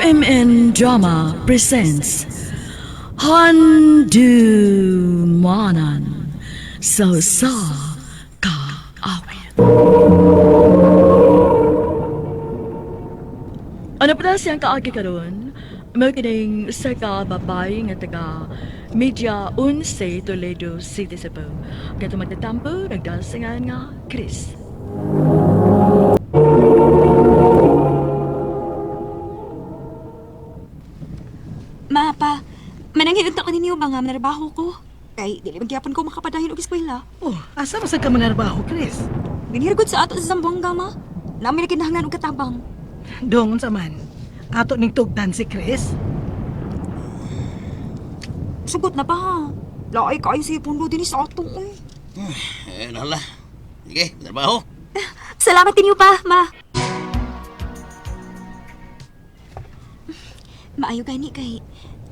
RMN Drama presents Handumanan sa sa Kaawit. Ano pa na siyang kaagi karon? Mao kining sa ka babae nga taga Media Unse, Toledo City, Cebu. Kato magtatampo, nagdasingan nga Chris. Ma, pa, mananghilod na ko ninyo ba nga manarbaho ko? Kay, dili magyapon ko makapadayon og eskwela. Oh, asa mo sa ka manarbaho, Chris? Dinhirgod sa ato sa Zamboanga, ma. Nami na kinahanglan og katabang. Dong unsa man. Ato ning tugtan si Chris. Sugot na pa, ha? Laay kaayo sa pundo dinhi sa ato, uy. Eh, nala. Sige, trabaho. Salamat ninyo pa, ma. Maayo gani kay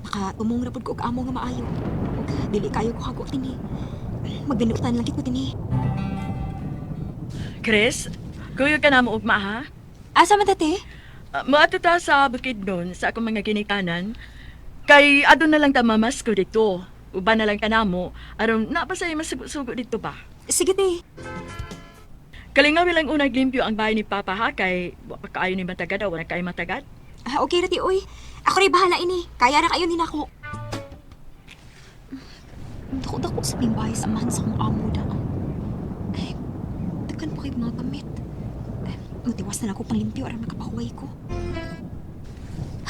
nakatumong ra pud ko og amo nga maayo. Ug dili kayo ko hago dinhi. Magbinutan lang gid ko dinhi. Chris, kuya ka na mo ugma ha? Asa man tate? Moadto ta sa Bukidnon sa akong mga ginikanan. Kay adto na lang ta mamasko dito. Uban na lang ka namo aron na pa say masugo-sugo dito ba. Sige te. Kalingaw lang unag limpyo ang bahay ni Papa ha kay wa pa kaayo ni matagad wala kay matagad. Ah, okay ra ti oy. Ako ray bahala ini. Kaya ra kayo ni nako. Dako-dako sa bahay sa amahan sa akong amo da. Ay, takan pa kay mga gamit. Ay, matiwas na lang ako panglimpyo aron makapahuway ko.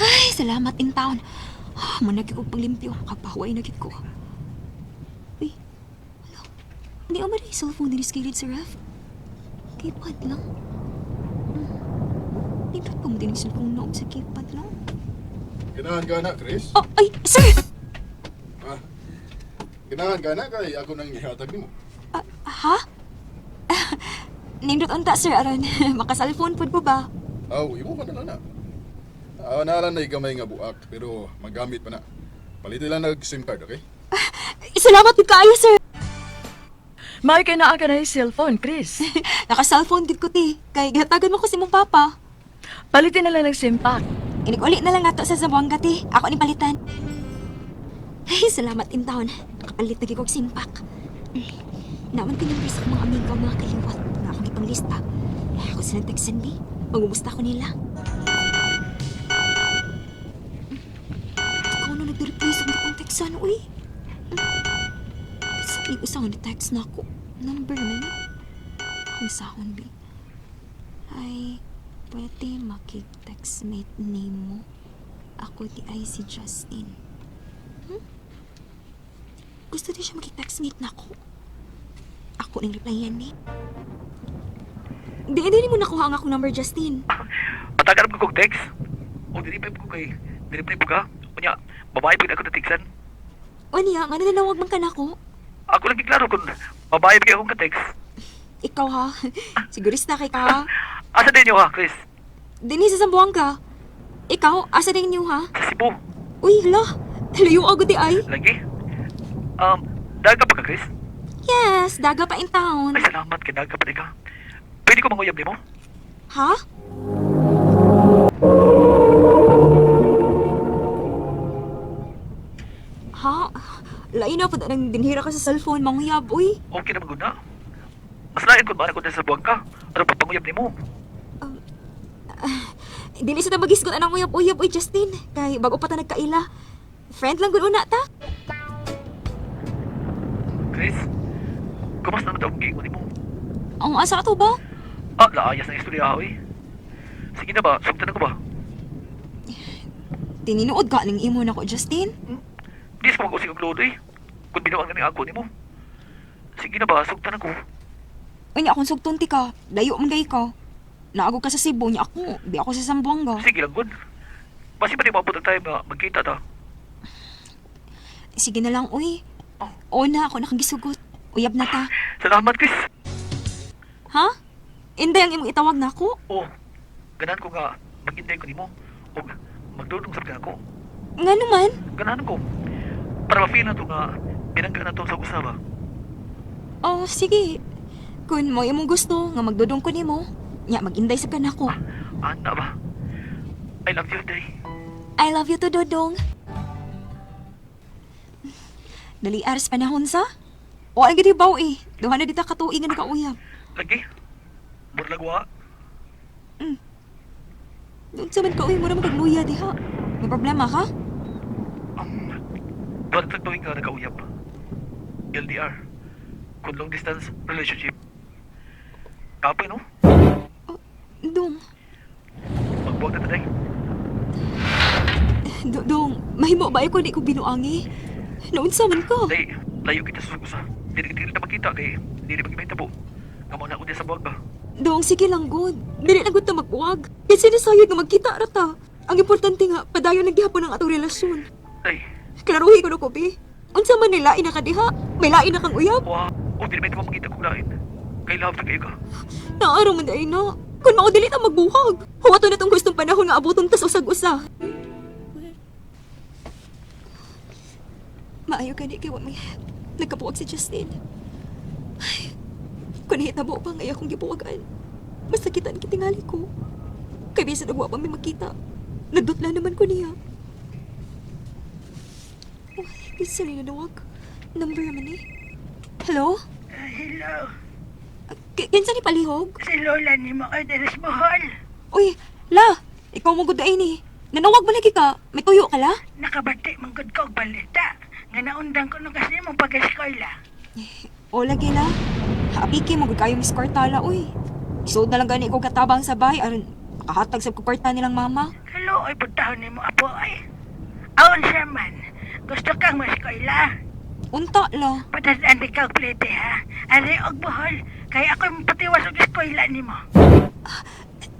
Ay, salamat in town. Ah, managi ko panglimpyo, makapahuway na gid ko. Uy, wala. Hindi ako yung cellphone din sa sa ref. Keypad lang. Nindot pa mo din yung cellphone na sa keypad lang. Ganahan ka na, Chris? Oh, ay, sir! Ah, ganahan ka na kay ako nang gihatag nimo. Ah, ha? Nindot unta, sir, aron. Makasalphone pud ko ba? Aw, imo pa na lang na. Ah, naaran na gamay nga buak pero magamit pa na. Paliti lang nag SIM card, okay? Salamat gud kaayo, sir. May kay naa ka na yung cellphone, Chris. Naka-cellphone gud ko ti. Kay gihatagan mo ko si mong papa. Palitin na lang ng SIM pack. Inig-uli na lang nato sa Zamboanga ti. Ako ni palitan. Ay, salamat in town. Nakapalit na gid kog simpak. Naman tinumber sa akong mga amigo mga kaliwat nga akong ipanglista. Ay, ako silang textan ni. Mangumusta ko nila. Ikaw na nagre-reply sa akong ipang textan, uy. Sa usa nga ni-text na ako. Number man. Akong sahon, bi. Ay, pwede makig-textmate name mo. Ako di ay si Justin. Gusto din siya makig-textmate na ako. Ako nang replyan ni. Di, hindi mo nakuha ang akong number, Justin. Patagan ko kog text. O dili pa ko kay dili pa ka. Unya, babae pud ako natiksan. O niya, nga nanawag man ka na ako. Ako lang giklaro kung babae pa akong ka-text. Ikaw ha, sigurista kay ka. Asa din niyo ha, Chris? Dini sa Zamboanga. Ikaw, asa din niyo ha? Sa Cebu. Uy, hala, layo agad di ay. Lagi. Daga pa ka, Chris? Yes, daga pa in town. Ay, salamat kay daga pa di ka. Pwede ko manguyab nimo? Ha? Ha? Lain na po nang dinhira ka sa cellphone, manghuyab, uy. Okay na maguna. Mas lain kung maana ko sa buwag ka. Ano pa panguyab nimo? Dili sa tabagisgot anang uyab-uyab, uy, Justin. Kay bago pa ta nagkaila. Friend lang gud una ta. Chris, kumusta naman daw ang giingon nimo? Ang asa to ba? Ah, laayas na istorya, oy. Sige na ba, sugtan ako ba? Tininuod ka ning imo nako, Justin. Di sa mag-usig og lodo eh. Kung binuang na ni ako nimo. Sige na ba, sugtan ako. Unya akong sugton ti ka. Layo man gay ka. Naago ka sa Cebu nya ako. Di ako sa Zamboanga. Sige lang, good. Basi pa di maabot ang time na magkita ta. Sige na lang, uy. Oo na, ako nakagisugot. Uyab na ta. Salamat, Chris. Ha? Inday ang imong itawag na ako? Oh, ganahan ko nga mag-inday ko nimo ug magdudong sab ka ako. Nga naman. Ganahan ko. Para ma-feel na to nga binangga na to sa usa ba. Oh, sige. Kung mo imong gusto nga magdudong ko nimo, nya maginday sa kanako. Ana ba? I love you, day. I love you to, Dodong. Dali aras panahon sa? O ang gid baw eh. Duha na dita katuig nga nakauyab. Lagi. Burlagwa. Doon sa man ka uy, mura magagluya diha. May problema ka? Duha na tuig nga nakauyab. LDR. Kun long distance relationship. Kapoy no? Dong, Magbuwag na taday. Dong, mahimo ba ko di ko binuangi? Naunsa man ka? Day, layo kita sa usa. Dili dili ta makita kay dili magimahitabo. Nga mo na ako sa buwag ba. Dong, sige lang god. Dili lang gud ta magbuwag. Kasi nasayod nga magkita ra ta. Ang importante nga, padayon lang gihapon ang atong relasyon. Day, Klaruhi ko na ko, bi. Unsa man nila ina ka diha? May lain na kang uyab. wa, o dili may makita kong lain. Kay love na kayo ka. Naaraw man dai na. Kung mao dili ta magbuhag. Huwato na tong gustong panahon nga abuton tas usag-usa. Maayo gani kay wa may nagkabuwag si Justin. Ay, kung nahitabo pa nga akong gibuwagan, masakitan kitingali ko. Kay bisan og wa pa may makita. Nagdutla naman ko niya. Uy, kinsa ni nanawag? Number man eh. Hello? Hello, Kinsa ni palihog? si Lola ni mo ay deres Bohol. Uy, la! Ikaw mo good ay ni. Nanawag ba lagi ka? May tuyo ka la? Nakabati man gud ko og balita. Nga naundang ko no kasi mong pag-eskwela. O lagi la. Haapiki mo gud kayo Miss Kwartala uy. Isuod na lang gani ko katabang sa bahay aron makahatag sa kwarta nilang mama. Kaluoy pud taon nimo apo ay. Aon siya man, gusto kang ma-eskwela. Unta la. Padadaan di ka og plete ha. Ari og Bohol, kay ako mapatiwas og eskwela nimo.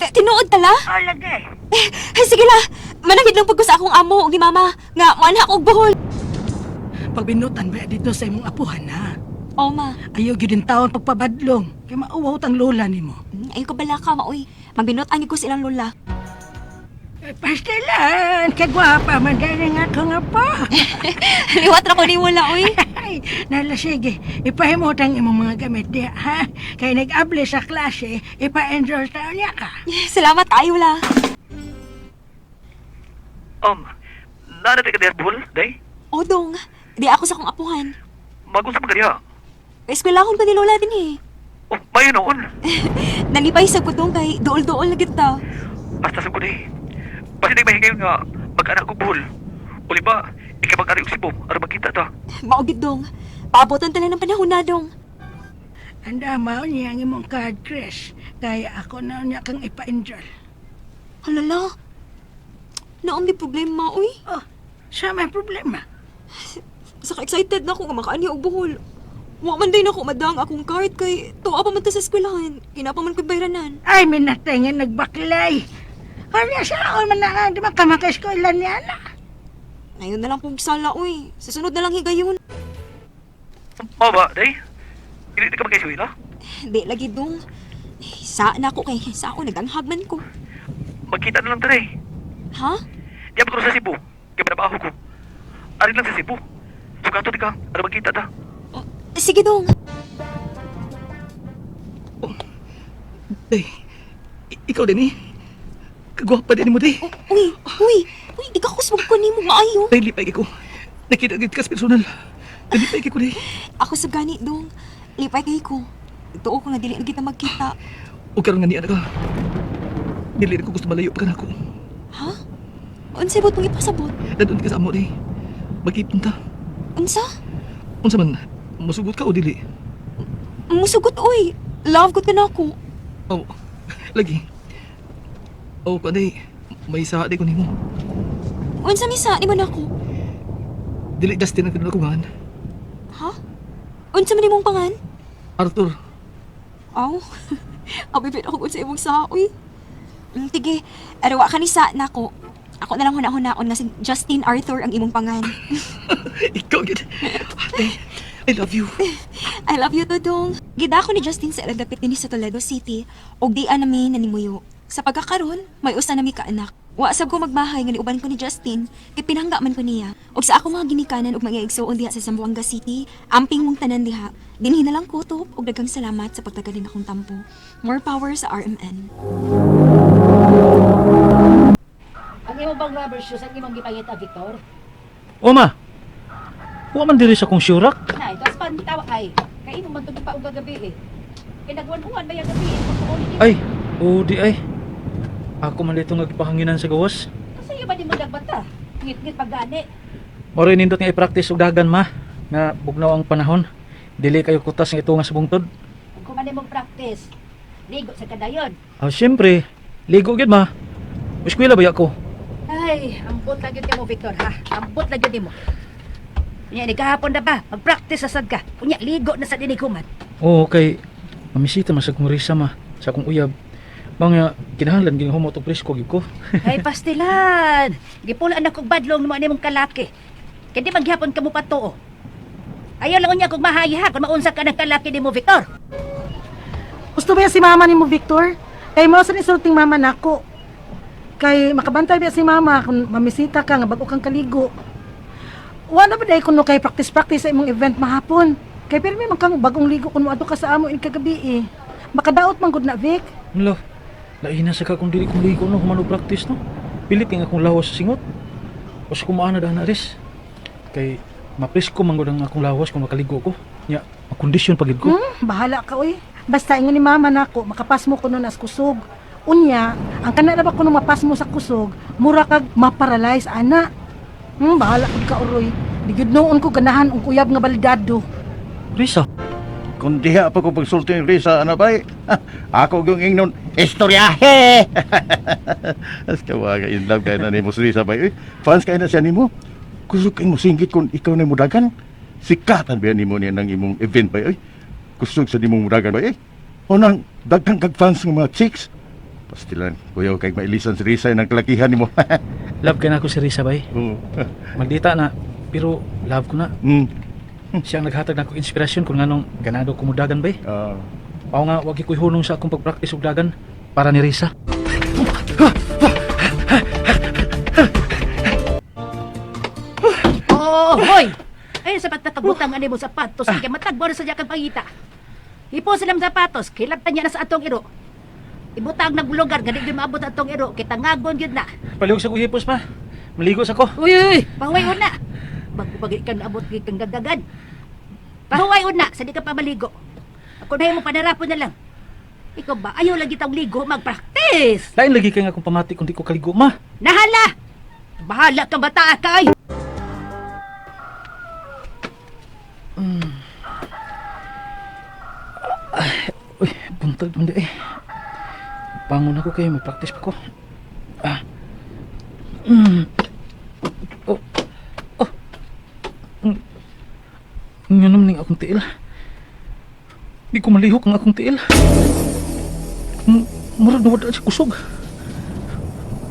Tinuod ta la? O lagi. Eh, sige la. Manangid lang pag ko sa akong amo og ni mama nga moanha ko og Bohol. Pagbinutan ba dito sa imong apuhan ha? O ma, Ayaw gyud in taon pagpabadlong kay mauwaw tang lola nimo. Ayaw ka bala ka maoy. Magbinot ang ko silang lola. Pastilan, kagwapa man gani nga ko nga po. Liwat ra ko ni wala uy. Ay, nala sige, ipahimot ang imong mga gamit diha ha. Kay nag-abli sa klase, ipa-enroll taon niya ka. Salamat kayo la. Naa na ka diha Bohol, day? O dong, di ako sa akong apuhan. Magunsa man ka diha. Eskwelahon pa ni lola din eh. Oh, mayo noon. Nalipay sa kutong kay duol-duol na kita. Basta sa ko day. Basta day mahingayon nga mag-anak ko Bohol. Uli ba, ikaw mag-ari og Cebu aron magkita ta. Maugid dong. Paabotan tala ng panahon na dong. Anda mao niya ang imong card, Chris. Kaya ako na niya kang ipa-enroll. Halala. Naong may problema, uy. Oh, sa may problema. Saka excited na ako nga makaani og buhol. Wa man din ako madang akong card kay tuwa pa man ta sa eskwelahan. Kina pa man ko'y bayranan. Ay, minatay nga nagbaklay. Kaya sa ako man na di man ka maka-eskwela niya na. Ngayon na lang pong sala, uy. Sa sunod na lang higayon. Mao ba, day? Dili ka magkaeskwela? Di lagi dong. Sa na ako kay sa ako naganghag man ko. Magkita na lang ta, day. Ha? Di ako sa Cebu. Kay trabaho ko. Ari lang sa Cebu. Sugato di ka aron magkita ta. Oh, sige dong. Day, ikaw din eh. Kagwapa din mo, day. Oh, uy, uy, uy, di ka kusog ko nimo maayo. Day, lipay ko. Nakita gid ka sa personal. Lipay ko, day. Ako sa gani dong. Lipay kay ko. Tuo ko nga dili na kita magkita. O karon nga niya na ka. Dili na ko gusto malayo pa ka nako. Ha? Unsay bot mong ipasabot? Dadun ka sa amo, day. Mag-ipon ta. Unsa? Unsa man, musugot ka o dili? Musugot oy. Love ko ka na ako. Oh, lagi. Oh, kanay, may isa di ko nimo. Unsa misa ni man ako? Dili Justin ang kinulakungan. Ha? Unsa man imong pangan? Arthur, Aw. Abibit ako sa imong sa oy. Sige, arawa ka ni sa nako. Ako na lang huna-hunaon nga si Justin Arthur ang imong pangan. ikaw gid. Day, I love you. I love you, Dodong. Gida ko ni Justin sa ilang dapit dinhi sa Toledo City ug di nami nanimuyo. Sa pagkakaron, may usa nami ka anak. Wa sab ko magmahay nga niuban ko ni Justin kay pinangga man ko niya. Ug sa ako mga ginikanan ug mga igsoon diha sa Zamboanga City, amping mong tanan diha. Dinhi na lang kutob ug daghang salamat sa pagtagaling akong tampo. More power sa RMN. Ang imo bang rubber shoes ang imong gipangita, Victor? O ma, wa man diri sa kong syurak. Nay, tas pantaw ay. Kay imo man pa og gagabi eh. Kay nagwan-uwan ba yang gabi eh, pagkuulit nimo. Ay, o di ay. Ako man dito nga gipahanginan sa gawas. Kasi ba di mo nagbata? Ngit-ngit paggani. Moro nindot nga i-practice og dagan ma nga bugnaw ang panahon. Dili kayo kutas nga ito nga sa bungtod. Kung kuman imong practice, ligo sa kadayon. Ah, syempre, ligo gyud ma. Eskwela ba ko? Ay, ambot lang yun nimo, Victor, ha? Ambot lang yun nimo. Unya, ni kahapon na ba? Mag-practice sa sad ka. Unya, ligo na sa dinig human. Oo, kay mamisita man sa kong risa ma, sa akong uyab. Mga kinahanglan gyud humo og presko gyud ko. Ay, pastilan! Gipulaan ako badlong mo nimong kalaki. Kaya di maghapon ka mo patuo. Ayaw lang unya kung mahayi ha, kung maunsa ka ng kalaki nimo, Victor. Gusto ba yan si mama nimo, Victor? Kay mao sa nisulting mama nako. Kay makabantay ba si mama kung mamisita ka nga bag-o kang kaligo. Wala ba dahil kuno kay practice-practice sa imong event mahapon? Kay pirmi man kang bagong ligo kung moadto ka sa amo in kagabi eh. Makadaot man gud na, Vic. Lo, lain na sa ka kung dili kong ligo no, humano practice no. Pilit nga akong lawas sa singot. O sa kumaana dahil na ris. Kay mapresko man gud ang akong lawas kung makaligo ko. Nya, makondisyon pagid ko. Bahala ka oy. Basta ingon ni mama nako, makapas mo kuno nas kusog. Unya, ang kana na ba kuno mapas mo sa kusog, mura kag maparalyze ana. Bahala kag ka uroy. Di gyud noon ko ganahan og uyab nga balidado. Risa, Kung diha pa ko pagsulti ni Risa, ano ba eh? Ako yung ingnon, istoryahe! As kawaga, in love kayo na ni mo si Risa ba? Eh, fans kayo na siya nimo. Kusog kayo mo singgit kung ikaw na mudagan. Sikatan ba nimo niya ng imong event ba? Eh, kusog sa nimong mudagan ba? Eh, o nang daghan kag fans ng mga chicks. Pastilan, kuyaw kay mailisan si Risa ng kalakihan nimo. love kay nako si Risa bay. Oo. Magdita na, pero love ko na. Siya ang naghatag nako inspirasyon kung nganong ganado ko mudagan bay. Ah. Pao nga wag ko'y hunong sa akong pagpraktis og dagan para ni Risa. Oo, hoy! Ay, sa pagkakabutang ani mo sapatos, kay matagbo na sa kang pangita. Ipo silang sapatos, kilabtan niya na sa atong iro. Ibutang ng lugar, gani gyud maabot atong iro, kay tangagon gyud na. Palihog sa kuhipos ma. Maligo sa ko. Uy, uy, uy, pahuway una. Bago pag ikan naabot gyud kang dagdagan. Pahuway una, sa di ka pa maligo. Ako na mo panarapon na lang. Ikaw ba, ayaw lagi tang ligo, magpraktis! Lain lagi kay nga akong pamati kung di ko kaligo ma. Nahala! Bahala kang bata ka ay! Uy, buntag man di eh. Bangon ako kayo, may practice pa ko. Ah. Oh. Oh. Nga naman ning akong tiil. Di ko malihok ang akong tiil. Murag nawala sa kusog.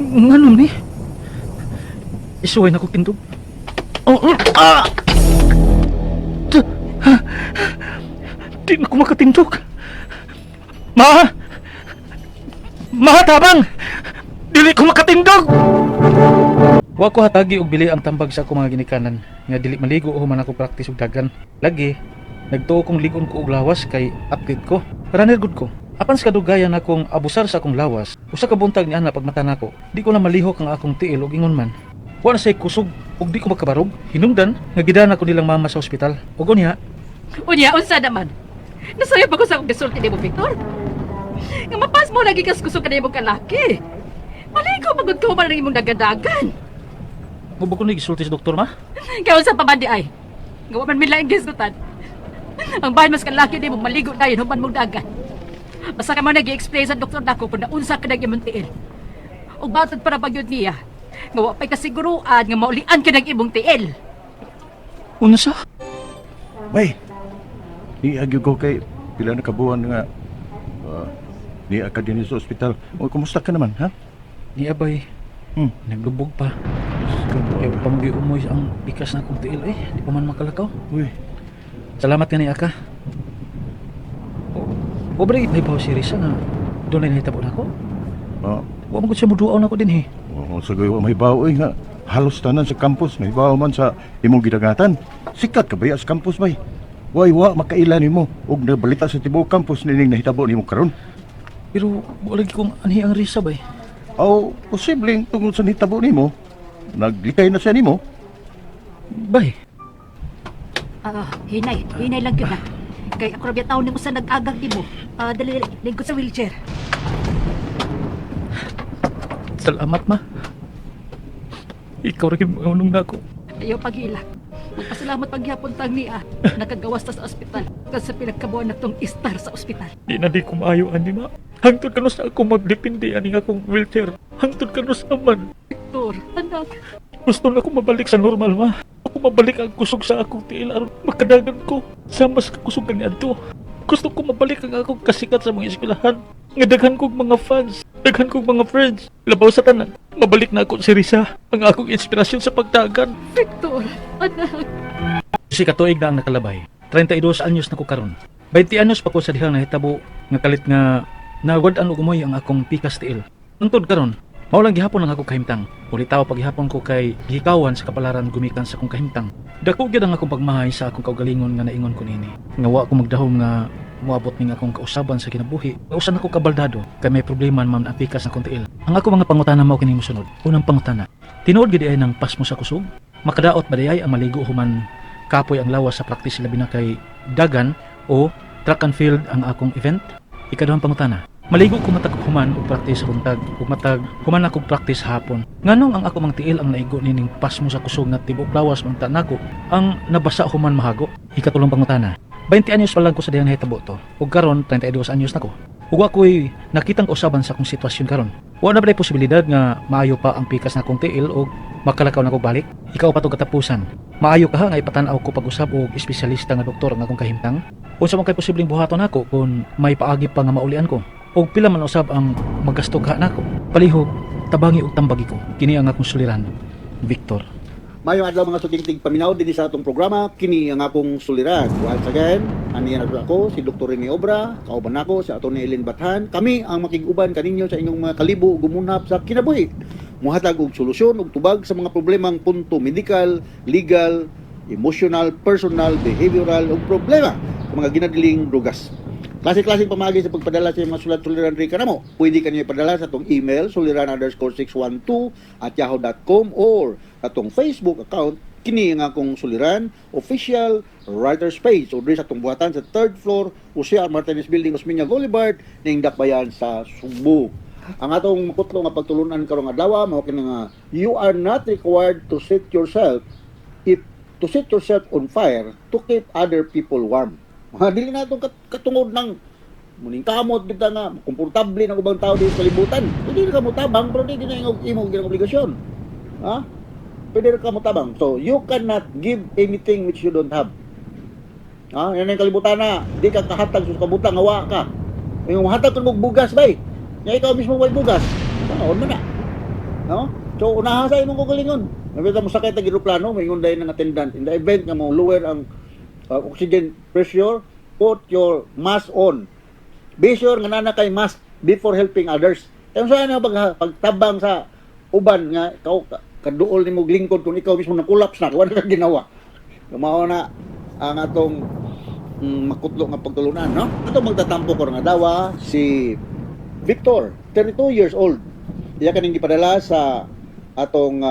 Nga naman ni. Isuway na ko tindog. Oh, ah! Ha! Di na ko makatindog. Ma! Ma, tabang! Dili ko makatindog! Wa ko hatagi og bili ang tambag sa akong mga ginikanan nga dili maligo o man ako praktis og dagan. Lagi, nagtuo kong ligon ko og lawas kay athlete ko. Runner good ko. Apan sa kadugayan akong abusar sa akong lawas, usa ka buntag ni ana pagmata nako, di ko na malihok ang akong tiil og ingon man. Wa na say kusog ug di ko makabarog. Hinungdan nga gidana ko nilang mama sa ospital. Ug unya, Unya, unsa naman? Nasayop ako sa akong gisulti nimo, Victor. Nga mapas mo lagi kas kusog ka nimo kalaki. Maligo magud ka man ang imong dagadagan. mo ba ko ni gisulti sa doktor ma? Kaya unsa pa man di ay? Nga wa man mi laing gisgutan. Ang bahin mas kalaki nimo maligo dayon human mong dagan. Basta ka man nag-explain sa doktor nako kung naunsa ka nag imong tiil. Ug batod para bagyod niya, nga wa pa'y kasiguruan nga maulian ka ng imong tiil. Unsa? Bay, niagyo ko kay pila na kabuan nga niya ka din sa ospital. O, kumusta ka naman, ha? Ni abay, naglubog pa. Kaya pa umoy ang pikas na akong tiil eh. Di pa man makalakaw. Uy. Salamat ka ni Aka. O, bre, may bawo si Risa nga doon na nahitabo na ako. Oh. Wa man gud siya muduaw na ako din eh. Oo, sa gawa may bao eh, nga. Halos tanan sa campus, may bao man sa imong gidagatan. Sikat ka ba ya sa campus bay? Way wa makaila nimo og nabalita sa tibuok campus nining nahitabo nimo karon. Pero wa lagi kong anhi ang Risa bay. O posibleng tungod sa nitabo nimo, naglikay na siya nimo. Bay, Ah, hinay, hinay lang gyud na. Kay ako ra biya taon nimo sa nag-agag nimo. Ah, dali dali, lingkod sa wheelchair. Salamat, ma. Ikaw ra gyud maunong nako. Ayaw pagilak. Magpasalamat pagyapon tang niya. Nakagawas ta sa ospital. Kasi pinagkabuan na tong istar sa ospital. Di na di ko maayo ani, ma. Hangtod kanus na ako magdepende ani akong wheelchair. Hangtod kanus naman. Victor, anak. Gusto na ko mabalik sa normal, ma. Ako mabalik ang kusog sa akong tiil aron makadagan ko sa mas kusog kaniadto. Gusto ko mabalik ang akong kasikat sa mga eskwelahan. Nga daghan kog mga fans, daghan kog mga friends. Labaw sa tanan, mabalik na ako si Risa, ang akong inspirasyon sa pagdagan. Victor, anak. Si katuig na ang nakalabay. 32 anyos na ko karon. 20 anyos pa ko sa dihang nahitabo nga kalit nga nawad-an og umoy ang akong pikas tiil. Hangtod karon, mao lang gihapon ang akong kahimtang. Ulitaw paghihapon ko kay gihikawan sa kapalaran gumikan sa akong kahimtang. Dako gyud ang akong pagmahay sa akong kaugalingon nga naingon ko niini. Nga wa ko magdahom nga moabot ning akong kausaban sa kinabuhi. Usan ako kabaldado kay may problema man ang pikas ng akong tiil. Ang ako mga pangutana mao kining mosunod. Unang pangutana, tinuod gyud ay ng pasmo sa kusog? Makadaot ba diay ang maligo human kapoy ang lawas sa practice, labi na kay dagan o track and field ang akong event? Ikaduhang pangutana. Maligo ko matag human og practice buntag ug matag human akong practice hapon. Nganong ang ako mang tiil ang naigo nining pasmo sa kusog nga tibok lawas man ta nako ang nabasa human mahago? Ikatulong pangutana. 20 anyos pa lang ko sa dihang nahitabo to. Ug karon 32 anyos na ko. Ug ako'y nakitang kausaban sa akong sitwasyon karon. Wa na ba posibilidad nga maayo pa ang pikas na akong tiil og makalakaw na ko balik? Ikaw pa to katapusan. Maayo ka ha nga ipatan-aw ko pag-usab og espesyalista nga doktor ang akong kahimtang? Unsa man kay posibleng buhaton nako kung may paagi pa nga maulian ko? Og pila man usab ang magasto ka nako? Palihog, tabangi og tambagi ko. Kini ang akong suliran, Victor. Mayong adlaw, mga suking tigpaminaw, dinhi sa atong programa, kini ang akong suliran. Once again, ani na ako si Dr. Rene Obra, kauban nako si Atty. Eileen Bathan. Kami ang makig-uban kaninyo sa inyong mga kalibo ug gumunhap sa kinabuhi. Muhatag og solusyon ug tubag sa mga problemang punto medical, legal, emotional, personal, behavioral ug problema sa mga ginadiling drugas. Klase-klaseng pamaagi sa pagpadala sa inyong mga sulat suliran ri kanamo. Pwede kanyo ipadala sa atong email suliran_612@yahoo.com or atong Facebook account, kini ang akong suliran official writers page, o diri sa atong buhatan sa third floor, Jose R. Martinez Building, Osmeña Boulevard, ning Dakbayan sa Sugbo. Ang atong makutlo nga pagtulunan karong adlaw mao kini nga you are not required to set yourself if to set yourself on fire to keep other people warm. Mga dili na itong katungod ng muning kamot kita nga komportable ng ubang tao dito sa kalibutan. Hindi ka mo tabang pero di na imong imong ginang obligasyon. Ha? Pwede ka mo tabang. So you cannot give anything which you don't have. Ha? Yan ang kalibutan na. Di ka kahatag sa kabutang nga wa ka. Yung hatag kang bugas bay. Nya ikaw mismo way bugas. Paon man na. No? So unahan sa imong kaugalingon. Nabita mo sakay tag eroplano, maingon dayon ng attendant. In the event nga mo lower ang oxygen pressure, put your mask on. Be sure nga naa na kay mask before helping others. Kaya sa ano pagtabang sa uban nga ikaw kaduol nimo lingkod kung ikaw mismo na-collapse na, wala ka ginawa. Mao na ang atong makutlo nga pagtulunan, no? Atong magtatampo ko nga dawa si Victor, 32 years old. Iya kaning gipadala sa atong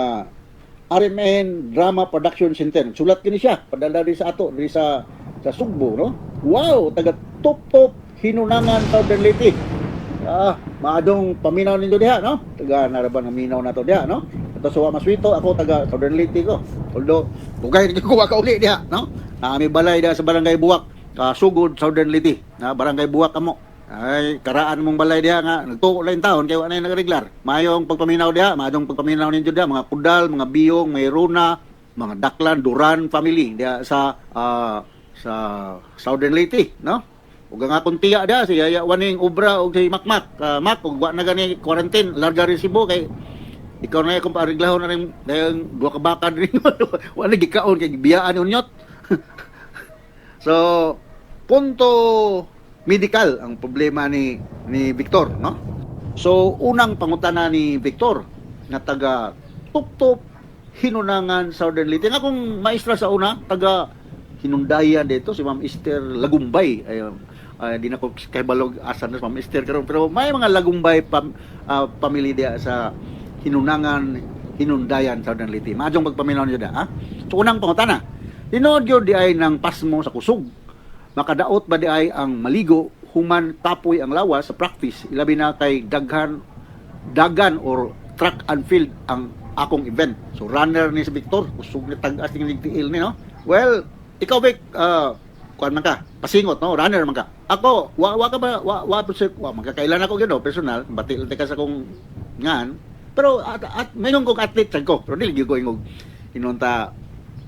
RMN Drama Production Center. Sulat kini siya, padala rin sa ato, diri sa Sugbo, no? Wow, taga Top Top Hinunangan, Southern Leyte. Ah, maadong paminaw ninyo diha, no? Taga naraban nga minaw nato diha, no? Ato sa Maswito, ako taga Southern Leyte ko. Although, dugay na ko kauli diha, no? Naami balay diha sa Barangay Buwak, Sugod, Southern Leyte. Na Barangay Buwak kamo. Ay, karaan mong balay diha nga nagtuo lang taon kay wa na nagreglar. Mayong pagpaminaw diha, maadong pagpaminaw ninyo diha, mga Kudal, mga Biyong, Mayruna, mga Daklan, Duran family diha sa Southern Leyte, no? Ug ang akong tiya diha si Yaya Waning Ubra ug si Makmak. Mak, ug wa na gani quarantine, larga resibo kay ikaw na akong paariglahon na rin dahil duha ka baka diri. Wa na gikaon kay gibiyaan unyot. So, punto medical ang problema ni Victor, no? So, unang pangutana ni Victor nga taga Tuptop Hinunangan, Southern Leyte. Nga kung maestra sa una, taga Hinundayan dito si Ma'am Esther Lagumbay. Ayun. Di na ko kahibalog asa na si Ma'am Esther karon, pero may mga Lagumbay family diya sa Hinunangan, Hinundayan, Southern Leyte. Maadjong pagpaminaw niyo da, ha? So unang pangutana, tinuod gyud di ay ng pasmo sa kusog? Makadaot ba di ay ang maligo human kapoy ang lawas sa practice, ilabi na kay daghan dagan or track and field ang akong event? So runner ni si Victor, kusog ni tag-as ning tiil ni, no? Well, ikaw, Vic, kuan man ka, pasingot, no, runner man ka. Ako, wa wa ka ba wa wa wa magkakailan ako gyud, no, personal, bati lang ka sa akong ngan. Pero at mayon kong athlete sad ko, pero dili gyud ko ingog inunta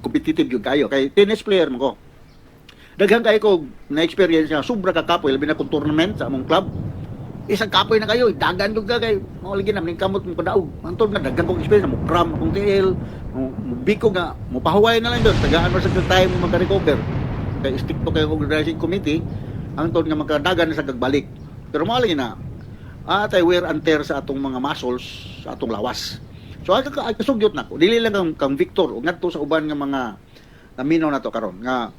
competitive gyud kayo kay tennis player man ko. Daghan kayo ko na experience nga sobra ka kapoy, labi na kung tournament sa among club. Isang kapoy na kayo, dagan ko ka kay mao lagi na ning kamot mo kadaog. Antod nga daghan kong experience mo cramp akong tiil, mo biko nga mo pahuway na lang doon, tagaan mo sa time mo maka-recover. Kay stick to kayo organizing committee, hangtod nga makadagan na sa kagbalik. Pero mao lagi na atay wear and tear sa atong mga muscles, sa atong lawas. So ay kasugyot nako. Dili lang kang Victor ug ngadto sa uban nga mga naminaw nato karon nga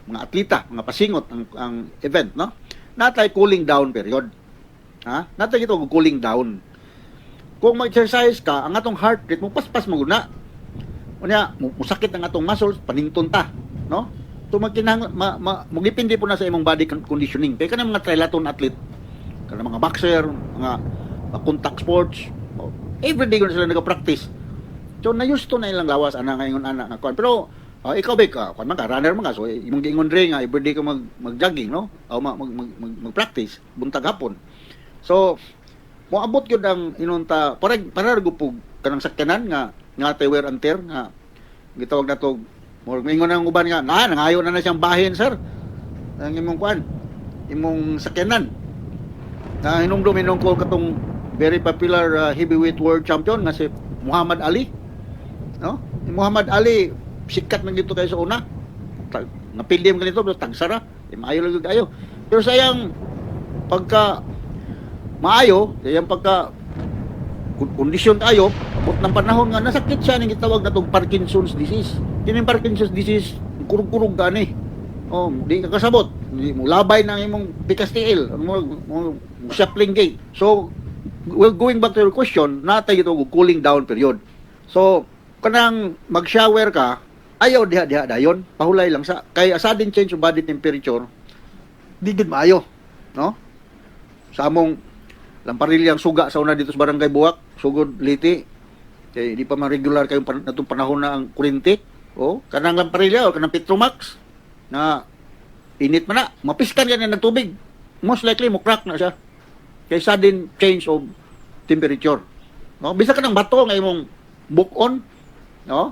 mga atleta, mga pasingot ang event, no? Natay cooling down period. Ha? Natay ito cooling down. Kung mag-exercise ka, ang atong heart rate mo paspas mo guna. Unya, musakit ang atong muscles, panington ta, no? So magkinahang ma, ma, magdepende po na sa imong body conditioning. Kay kanang mga triathlon athlete, kanang mga boxer, mga contact sports, oh, everyday ko na sila nag-practice. So na-used to na ilang lawas ana ngayon ana nga kuan. Pero ikaw ba ka, kuan man ka, runner man ka, so imong giingon dre nga everyday ka mag-jogging, no? O mag-practice buntag hapon. So moabot gyud ang inunta para gupog kanang sakyanan nga nga tay wear and tear nga gitawag nato. Murag moingon ang uban nga na nangayo na na siyang bahin, sir, ang imong kuan, imong sakyanan. Na hinumdum inong ko katong very popular heavyweight world champion nga si Muhammad Ali, no? Si Muhammad Ali sikat man dito kayo sa una. Napili man ganito pero tagsara, eh, maayo lang kayo. Pero sayang pagka maayo, sayang pagka kondisyon tayo, abot ng panahon nga nasakit siya ning gitawag natong Parkinson's disease. Kining Parkinson's disease, kurug-kurug gani. Oh, di ka kasabot. Di mo labay ng imong pikas tiil, mo, mo, mo shuffling gait. So, well, going back to your question, natay ito og cooling down period. So, kanang mag-shower ka, ayaw diha-diha dayon, pahulay lang sa kay a sudden change of body temperature, di gid maayo, no? Sa among lamparilyang suga sa una dito sa Barangay Boac, Sogod, Leyte. Kay di pa man regular kayong natong panahon na ang kuryente. Oh, kanang lamparilya o kanang Petromax na init man na, mapiskan ka na ng tubig. Most likely mo crack na siya. Kay sudden change of temperature. No, bisa ka ng bato nga imong buk-on, no?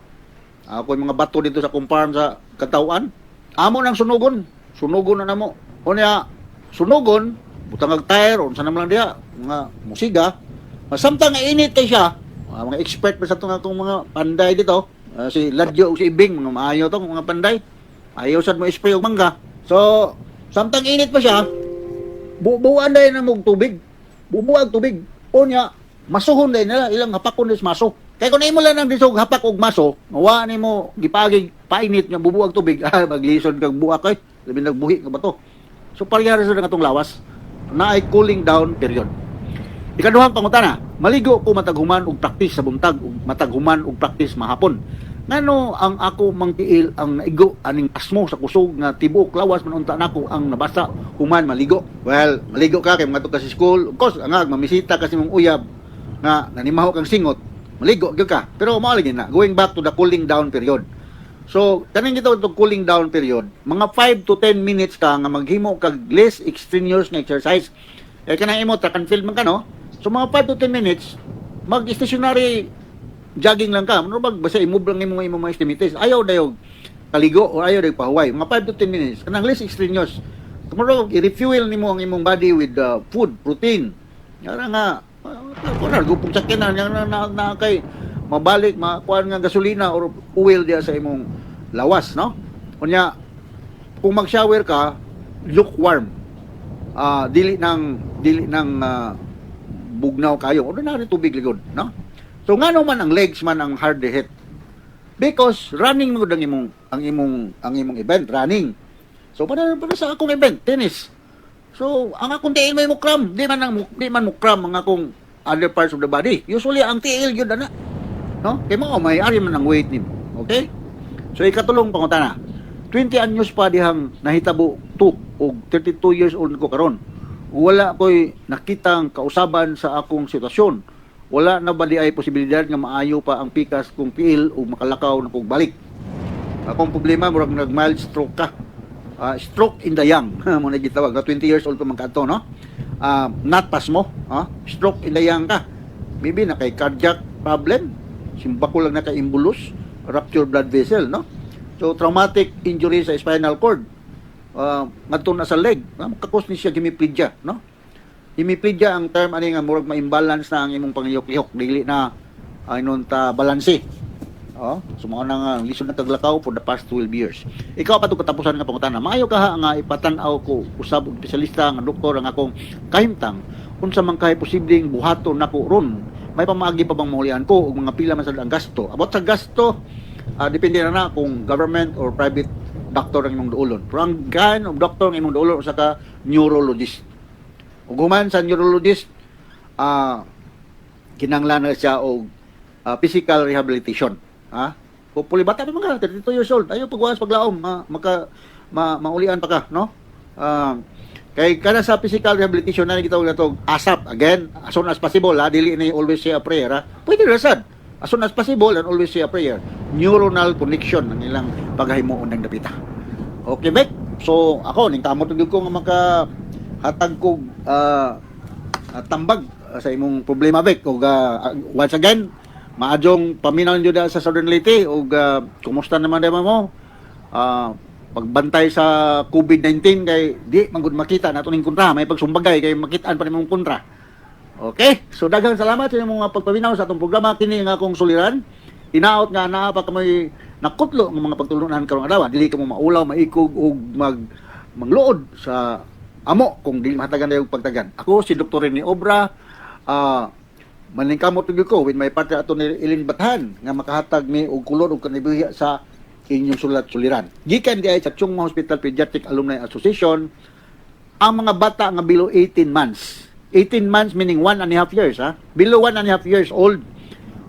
Ako yung mga bato dito sa kumparm sa katawan. Amo nang sunugon. Sunugon na namo. Unya, sunugon, butang ag tire, unsa naman lang diha, mga musiga. Samtang nga init kay siya, mga expert pa sa itong akong mga panday dito, si Ladyo o si Ibing, mga maayo to, mga panday. Ayaw sad mo spray og mangga. So, samtang init pa siya, bubuan dahil na mong tubig. Bubuag tubig. Unya, masuhon dahil nila, ilang hapakon is maso. Kaya kung imo lang ang disog hapak og maso, wa nimo gipagig painit nga bubuag tubig, ah, maglisod kag buak kay, labi nagbuhi ka ba to. So parehas sa atong lawas, naay cooling down period. Ikaduhang pangutana, maligo ko matag human og practice sa buntag ug matag human og practice mahapon. Ngano ang ako mangtiil ang naigo aning pasmo sa kusog nga tibuok lawas man unta nako ang nabasa human maligo? Well, maligo ka kay mga ka sa school. Of course, angag mamisita kasi mong uyab nga nanimaho kang singot, maligo gyud ka. Pero mao lagi na, going back to the cooling down period. So, kaning gitawag to cooling down period, mga 5 to 10 minutes ka nga maghimo kag less extraneous nga exercise. Eh kanang imo track and field man ka, no? So mga 5 to 10 minutes mag-stationary jogging lang ka. Ano ba basta i-move lang imong imong mga extremities. Ayaw dayog kaligo o ayaw dayog pahuway. Mga 5 to 10 minutes kanang less extraneous. Kumbaga i-refuel nimo ang imong body with food, protein. Nga nga kuno gupong sakyanan nga na kay mabalik makuan nga gasolina or oil diya sa imong lawas, no? Unya kung mag-shower ka, lukewarm. Dili nang bugnaw kayo. Ordinary tubig ligod, no? So ngano man ang legs man ang hard hit? Because running mo ang imong ang imong ang imong event, running. So para sa akong event, tennis. So, ang akong tiil may mukram. Di man mukram ang akong other parts of the body. Usually, ang tiil yun ana. No? Kay mo may ari man ang weight nimo. Okay? So, ikatulong pangutana. 20 anyos pa dihang nahitabo to og 32 years old ko karon. Wala ko'y nakitang kausaban sa akong sitwasyon. Wala na ba di ay posibilidad nga maayo pa ang pikas kong tiil o makalakaw na kog balik? Akong problema, murag nag mild stroke ka. Stroke in the young, mo na gitawag. Na 20 years old pa man kadto, no? Not pasmo, ah? Stroke in the young ka. Maybe na kay cardiac problem, simbako lang na kay embolus, rupture blood vessel, no? So traumatic injury sa spinal cord. Ngadto na sa leg, maka-cause ni siya hemiplegia, no? Hemiplegia ang term ani nga murag ma-imbalance na ang imong panglihok-lihok, dili na inon ta balanse. Oh, so mao na nga lisod na kaglakaw for the past 12 years. Ikaw pa katapusan nga pangutana. Maayo ka ha nga ipatan-aw ko usab og espesyalista nga doktor ang akong kahimtang, unsa man kay posibleng buhaton nako ron? May pamaagi pa bang maulian ko ug mga pila man sad ang gasto? About sa gasto, depende na na kung government or private doctor ang imong duolon. Pero ang kind of doctor ang imong duolon usa ka neurologist. Ug human sa neurologist, kinahanglan na siya og physical rehabilitation. Ha? Hopefully bata pa mga 32 years old. Ayo pagwas paglaom, ma, maka ma, maulian pa ka, no? Kay kada sa physical rehabilitation na gitawag nato ASAP again, as soon as possible ha, dili ni always say a prayer ha. Pwede ra sad. As soon as possible and always say a prayer. Neuronal connection ang ilang paghimuon ng dapita. Okay, Bek? So ako ning kamot gyud ko nga maka hatag kog tambag sa imong problema, Bek. Ug once again, maadjong paminaw jud sa Southern Leyte ug kumusta naman di mo? Pagbantay sa COVID-19 kay di man gud makita nato ning kontra, may pagsumbagay kay makitaan pa nimong kontra. Okay? So daghang salamat sa inyong mga pagpaminaw sa atong programa kini nga akong suliran. Hinaot nga naa pa kamoy nakutlo ng mga pagtulunan karong adlaw. Dili kamo maulaw, maikog ug mangluod sa amo kung dili mahatagan dayon pagtagan. Ako si Dr. Rene Obra, maningkamot gyud ko with my partner ato ni Ilin Bathan nga makahatag mi og kulor ug kanibuhi sa inyong sulat suliran. Gikan di ay sa Chong Hua Hospital Pediatric Alumni Association, ang mga bata nga below 18 months. 18 months meaning 1.5 years, ha? Below 1.5 years old,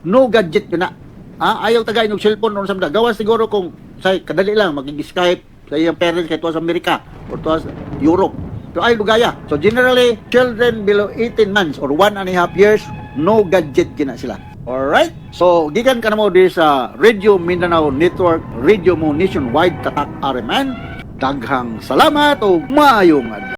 no gadget yun na. Ah, ayaw tagay og cellphone sa mga. Gawas siguro kung say kadali lang magig-Skype sa iyang parents kay tuwa sa Amerika or tuwa sa Europe. Pero ayaw lugaya. So generally, children below 18 months or 1.5 years, no gadget gina sila. Alright? So, gikan ka na mo di sa Radio Mindanao Network, Radio Mo Nationwide, Tatak RMN. Daghang salamat o maayong adlaw.